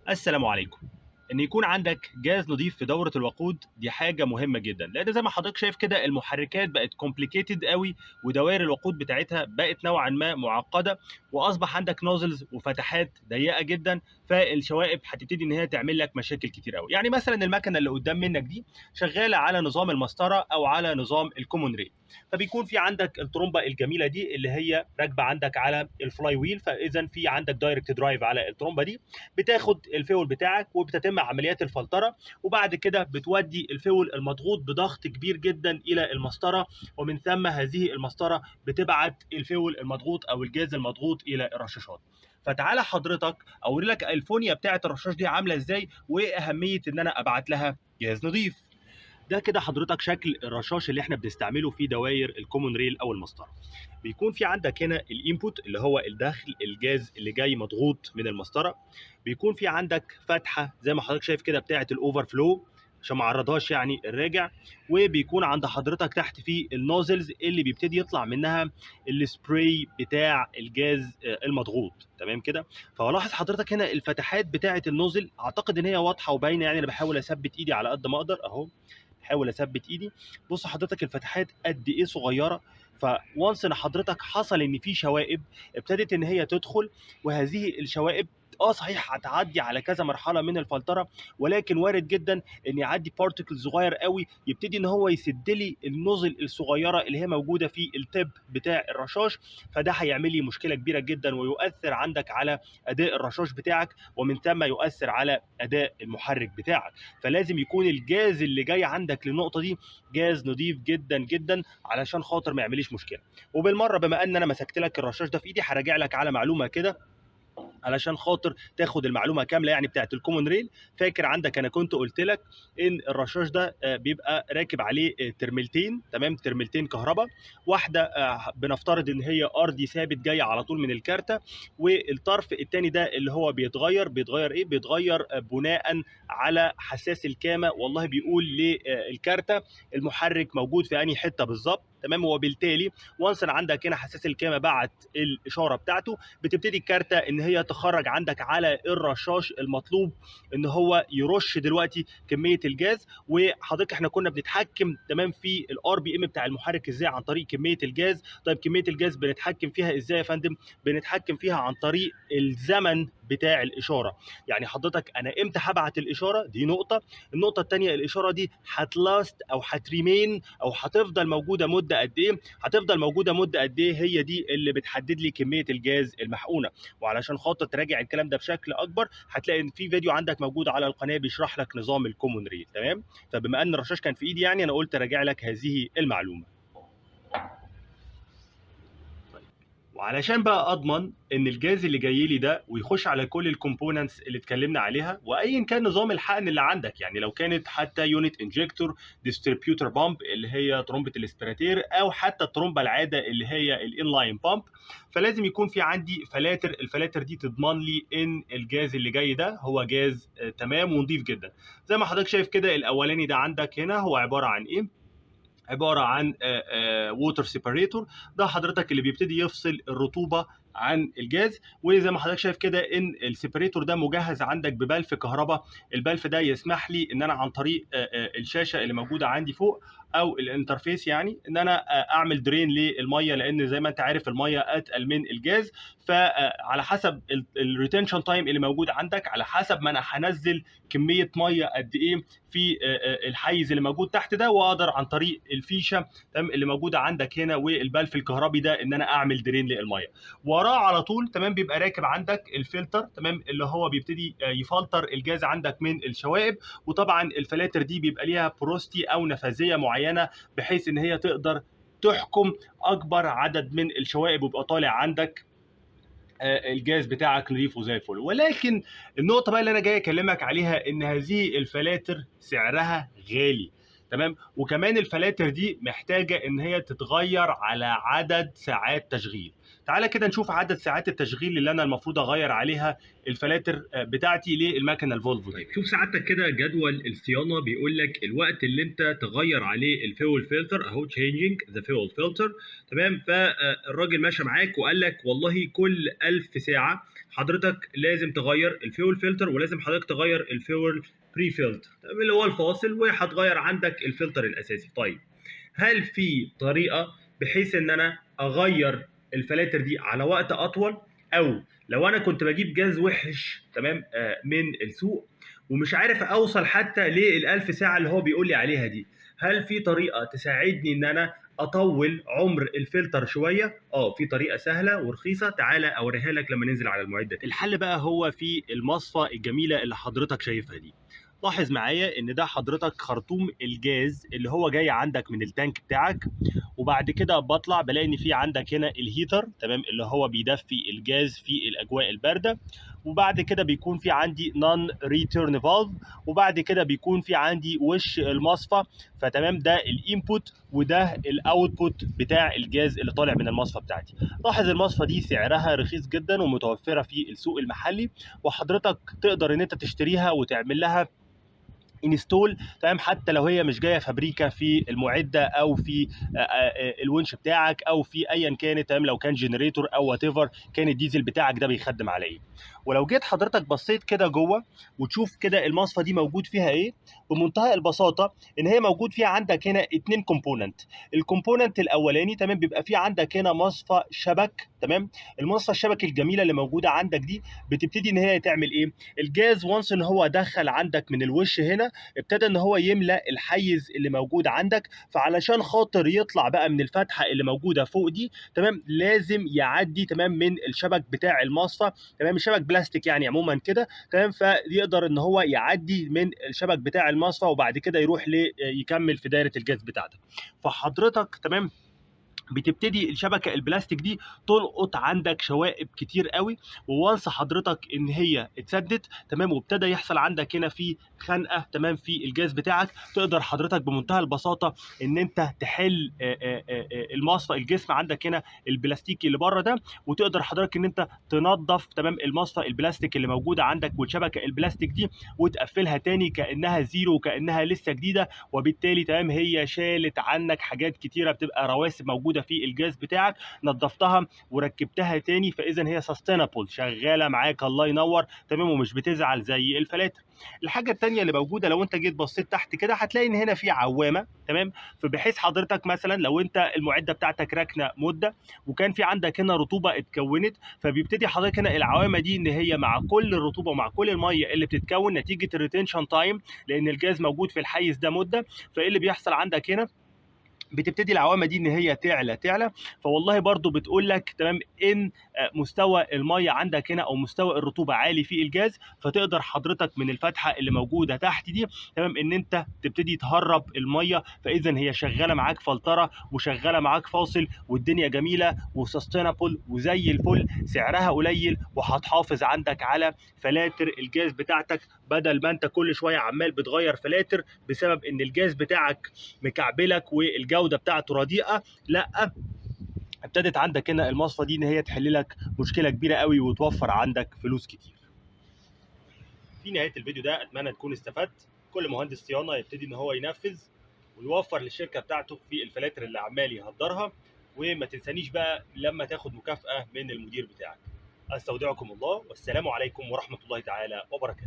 السلام عليكم. ان يكون عندك جاز نظيف في دوره الوقود دي حاجة مهمة جدا، لان زي ما حضرتك شايف كده المحركات بقت complicated قوي، ودوائر الوقود بتاعتها بقت نوعا ما معقده، واصبح عندك nozzles وفتحات ضيقه جدا، فالشوائب هتبتدي ان هي تعمل لك مشاكل كتير قوي. يعني مثلا المكنه اللي قدام منك دي شغالة على نظام المسطره او على نظام ال common rail، فبيكون في عندك الترومبه الجميلة دي اللي هي راكبه عندك على ال flywheel، فاذا في عندك direct drive على الترومبه دي، بتاخد الفيول بتاعك وبتتم عمليات الفلتره، وبعد كده بتودي الفيول المضغوط بضغط كبير جدا الى المسطره، ومن ثم هذه المسطره بتبعت الفيول المضغوط او الجاز المضغوط الى الرشاشات. فتعالى حضرتك اوري لك الفونيا بتاعه الرشاش دي عامله ازاي، وايه اهمية ان انا ابعت لها جاز نظيف. ده كده حضرتك شكل الرشاش اللي احنا بنستعمله في دوائر ال common rail او المسطره. بيكون في عندك هنا ال input اللي هو الدخل، الجاز اللي جاي مضغوط من المسطره. بيكون في عندك فتحه زي ما حضرتك شايف كده بتاعه ال overflow عشان ما عرضهاش يعني الراجع، وبيكون عند حضرتك تحت في ال nozzles اللي بيبتدي يطلع منها السبراي بتاع الجاز المضغوط. تمام كده. فلاحظ حضرتك هنا الفتحات بتاعه ال nozzle، اعتقد ان هي واضحة وباينه، يعني انا بحاول اثبت ايدي على قد ما اقدر اهو، بحاول اثبت ايدي. بص حضرتك الفتحات قد ايه صغيرة. ف once ان حضرتك حصل ان في شوائب ابتدت ان هي تدخل، وهذه الشوائب صحيح هتعدي على كذا مرحلة من الفلتره، ولكن وارد جدا ان يعدي particle صغير قوي يبتدي ان هو يسد لي ال nozzle الصغيرة اللي هي موجودة في ال tip بتاع الرشاش، فده هيعمل لي مشكلة كبيرة جدا ويؤثر عندك على اداء الرشاش بتاعك، ومن ثم يؤثر على اداء المحرك بتاعك. فلازم يكون الجاز اللي جاي عندك للنقطة دي جاز نظيف جدا جدا علشان خاطر ما يعمليش مشكلة. وبالمره بما ان انا مسكت لك الرشاش ده في ايدي، هراجع لك على معلومة كده علشان خاطر تاخد المعلومة كاملة يعني بتاعت ال common rail. فاكر عندك انا كنت قلت لك ان الرشاش ده بيبقى راكب عليه ترملتين، تمام، ترملتين كهرباء، واحدة بنفترض ان هي ارضي ثابت جاية على طول من الكارته، والطرف الثاني ده اللي هو بيتغير ايه؟ بيتغير بناء على حساس الكامه، والله بيقول للكارته المحرك موجود في انهي حتة بالظبط. تمام. وبالتالي once عندك هنا حساس الكامه بعت الاشارة بتاعته، بتبتدي الكارته ان هي تخرج عندك على الرشاش المطلوب ان هو يرش دلوقتي كمية الجاز. وحضرتك احنا كنا بنتحكم تمام في ال RPM بتاع المحرك ازاي؟ عن طريق كمية الجاز. طيب كمية الجاز بنتحكم فيها ازاي يا فندم؟ بنتحكم فيها عن طريق الزمن بتاع الاشارة. يعني حضرتك انا امتى هبعت الاشارة دي نقطة. النقطة الثانية الاشارة دي هت last او هت remain او هتفضل موجودة مده قد ايه؟ هتفضل موجودة مده قد ايه؟ هي دي اللي بتحدد لي كمية الجاز المحقونه. وعلشان خاطر تراجع الكلام ده بشكل اكبر هتلاقي ان في فيديو عندك موجود على القناة بيشرح لك نظام ال common rail. تمام. فبما ان الرشاش كان في ايدي يعني انا قلت راجع لك هذه المعلومة. وعلشان بقى اضمن ان الجاز اللي جاي لي ده ويخش على كل ال components اللي اتكلمنا عليها، وايا كان نظام الحقن اللي عندك، يعني لو كانت حتى unit injector، distributor pump اللي هي ترومبه الاسبراتير، او حتى الترومبه العادة اللي هي ال inline pump، فلازم يكون في عندي فلاتر. الفلاتر دي تضمن لي ان الجاز اللي جاي ده هو جاز تمام ونظيف جدا. زي ما حضرتك شايف كده الاولاني ده عندك هنا هو عبارة عن ايه؟ عبارة عن water separator. ده حضرتك اللي بيبتدي يفصل الرطوبة عن الجاز. وزي ما حضرتك شايف كده ان ال separator ده مجهز عندك ببلف كهرباء. البلف ده يسمح لي ان انا عن طريق الشاشة اللي موجودة عندي فوق او ال interface، يعني ان انا اعمل drain للمية، لان زي ما انت عارف المية اتقل من الجاز. فعلى حسب ال retention time اللي موجود عندك، على حسب ما انا هنزل كمية مية قد ايه في الحيز اللي موجود تحت ده، واقدر عن طريق الفيشه تمام اللي موجودة عندك هنا والبلف الكهربي ده ان انا اعمل drain للمية. وراه على طول تمام بيبقى راكب عندك الفلتر، تمام، اللي هو بيبتدي يفلتر الجاز عندك من الشوائب. وطبعا الفلاتر دي بيبقى ليها porosity او نفاذيه معينة بحيث ان هي تقدر تحكم اكبر عدد من الشوائب، ويبقى طالع عندك الجاز بتاعك نظيف وزي الفل. ولكن النقطة بقى اللي انا جاي اكلمك عليها ان هذه الفلاتر سعرها غالي، تمام، وكمان الفلاتر دي محتاجه ان هي تتغير على عدد ساعات تشغيل. تعالى كده نشوف عدد ساعات التشغيل اللي انا المفروض اغير عليها الفلاتر بتاعتي للمكنه الفولفو. طيب شوف سعادتك كده جدول الصيانة بيقول لك الوقت اللي انت تغير عليه ال fuel filter اهو، changing the fuel filter، تمام. فالراجل ماشي معاك وقال لك والله كل 1000 ساعة حضرتك لازم تغير ال fuel filter، ولازم حضرتك تغير ال fuel pre-filter اللي هو الفاصل، وهتغير عندك الفلتر الاساسي. طيب هل في طريقه بحيث ان انا اغير الفلاتر دي على وقت اطول؟ او لو انا كنت بجيب جاز وحش تمام من السوق ومش عارف اوصل حتى لل1000 ساعة اللي هو بيقول لي عليها دي، هل في طريقه تساعدني ان انا اطول عمر الفلتر شوية؟ في طريقه سهلة ورخيصه، تعالى اوريها لك لما ننزل على المعدة. الحل بقى هو في المصفى الجميلة اللي حضرتك شايفها دي. لاحظ معايا ان ده حضرتك خرطوم الجاز اللي هو جاي عندك من ال tank بتاعك، وبعد كده بطلع بلاقي ان في عندك هنا ال heater تمام اللي هو بيدفي الجاز في الاجواء البارده، وبعد كده بيكون في عندي non return valve، وبعد كده بيكون في عندي وش المصفى. فتمام ده ال input وده ال output بتاع الجاز اللي طالع من المصفى بتاعتي. لاحظ المصفى دي سعرها رخيص جدا ومتوفره في السوق المحلي، وحضرتك تقدر ان انت تشتريها وتعمل لها install تمام، حتى لو هي مش جاية فابريكا في المعدة او في الونش بتاعك او في ايا كانت تمام، لو كان generator او whatever كان الديزل بتاعك ده بيخدم على ايه. ولو جيت حضرتك بصيت كده جوه وتشوف كده المصفى دي موجود فيها ايه، بمنتهى البساطة ان هي موجود فيها عندك هنا 2 component. ال component الاولاني تمام بيبقى فيه عندك هنا مصفى شبك تمام. المصفى الشبك الجميلة اللي موجودة عندك دي بتبتدي ان هي تعمل ايه؟ الجاز once ان هو دخل عندك من الوش هنا ابتدى ان هو يملأ الحيز اللي موجود عندك، فعلشان خاطر يطلع بقى من الفتحة اللي موجودة فوق دي تمام لازم يعدي تمام من الشبك بتاع المصفى تمام، الشبك بلاستيك يعني عموما كده تمام، فيقدر ان هو يعدي من الشبك بتاع المصفى وبعد كده يروح يكمل في دايرة الجاز بتاعتك. فحضرتك تمام بتبتدي الشبكة البلاستيك دي تلقط عندك شوائب كتير قوي، و once حضرتك ان هي اتسدت تمام وابتدى يحصل عندك هنا في خنقه تمام في الجاز بتاعك، تقدر حضرتك بمنتهى البساطة ان انت تحل المصفى الجسم عندك هنا البلاستيكي اللي بره ده، وتقدر حضرتك ان انت تنظف تمام المصفى البلاستيك اللي موجودة عندك والشبكة البلاستيك دي وتقفلها تاني كانها zero وكانها لسه جديدة، وبالتالي تمام هي شالت عنك حاجات كتيرة بتبقى رواسب موجودة في الجاز بتاعك، نظفتها وركبتها تاني، فاذا هي sustainable شغالة معاك الله ينور تمام ومش بتزعل زي الفلاتر. الحاجة الثانية اللي موجودة لو انت جيت بصيت تحت كده هتلاقي ان هنا في عوامه تمام، فبحيث حضرتك مثلا لو انت المعدة بتاعتك راكنه مده وكان في عندك هنا رطوبة اتكونت، فبيبتدي حضرتك هنا العوامه دي ان هي مع كل الرطوبة ومع كل المية اللي بتتكون نتيجة ال retention time لان الجاز موجود في الحيز ده مده، فايه اللي بيحصل عندك هنا؟ بتبتدي العوامه دي ان هي تعلى تعلى، فوالله برضو بتقول لك تمام ان مستوى المية عندك هنا او مستوى الرطوبة عالي في الجاز، فتقدر حضرتك من الفتحة اللي موجودة تحت دي تمام ان انت تبتدي تهرب المية، فاذا هي شغالة معاك فلترة وشغالة معاك فاصل والدنيا جميلة و sustainable وزي الفل، سعرها قليل وهتحافظ عندك على فلاتر الجاز بتاعتك، بدل ما انت كل شوية عمال بتغير فلاتر بسبب ان الجاز بتاعك مكعبلك والجو الجودة بتاعته رديئة. لا، ابتدت عندك هنا المصفى دي ان هي تحل لك مشكلة كبيرة قوي وتوفر عندك فلوس كتير. في نهاية الفيديو ده اتمنى تكون استفدت. كل مهندس صيانة يبتدي ان هو ينفذ ويوفر للشركة بتاعته في الفلاتر اللي عمال يهدرها، وما تنسانيش بقى لما تاخد مكافاة من المدير بتاعك. استودعكم الله والسلام عليكم ورحمة الله تعالى وبركاته.